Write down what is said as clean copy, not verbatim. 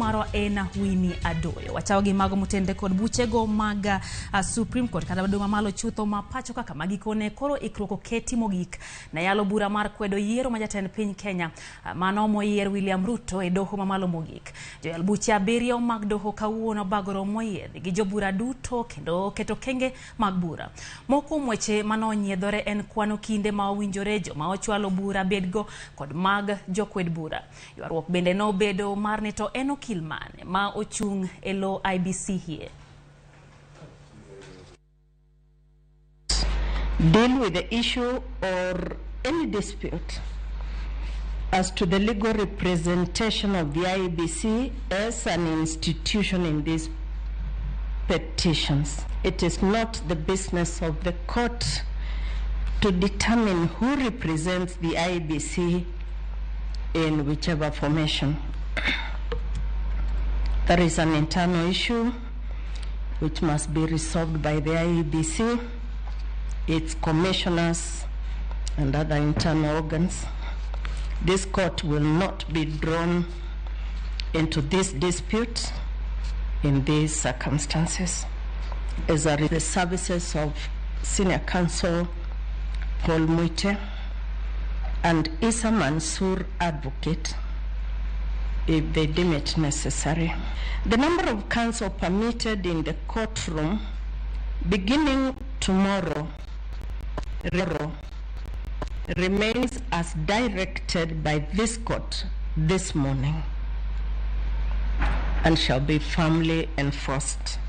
marwa en Winnie Adoyo. Wachako gi mago motenore kod buchego mag Supreme Court kata doho mamalo chutho ma pacho kaka magikone koro ikruok oketi mogik ne yalo bura mar kwedo yiero ma jatend piny Kenya mano moyier William Ruto e doho mamalo mogik. Joyal buche 7 mag doho kawuono bagoro moyiedhi gi jobura duto kendo keto kenge mag bura. Moko kuom weche manonyiedhore en kwano kinde ma owinjore joma ochwalo bura bedgo kod mag jokwed bura. Ywaruok bende nobedo mar ni to en okil mane ma ochung' e lo IBC hie. Deal with the issue or any dispute as to the legal representation of the IEBC as an institution in these petitions. It is not the business of the court to determine who represents the IEBC in whichever formation. That is an internal issue which must be resolved by the IEBC, its commissioners, and other internal organs. This court will not be drawn into this dispute in these circumstances. As are the services of Senior Counsel Paul Muite and Issa Mansour Advocate, if they deem it necessary. The number of counsel permitted in the courtroom beginning tomorrow remains as directed by this court this morning and shall be firmly enforced.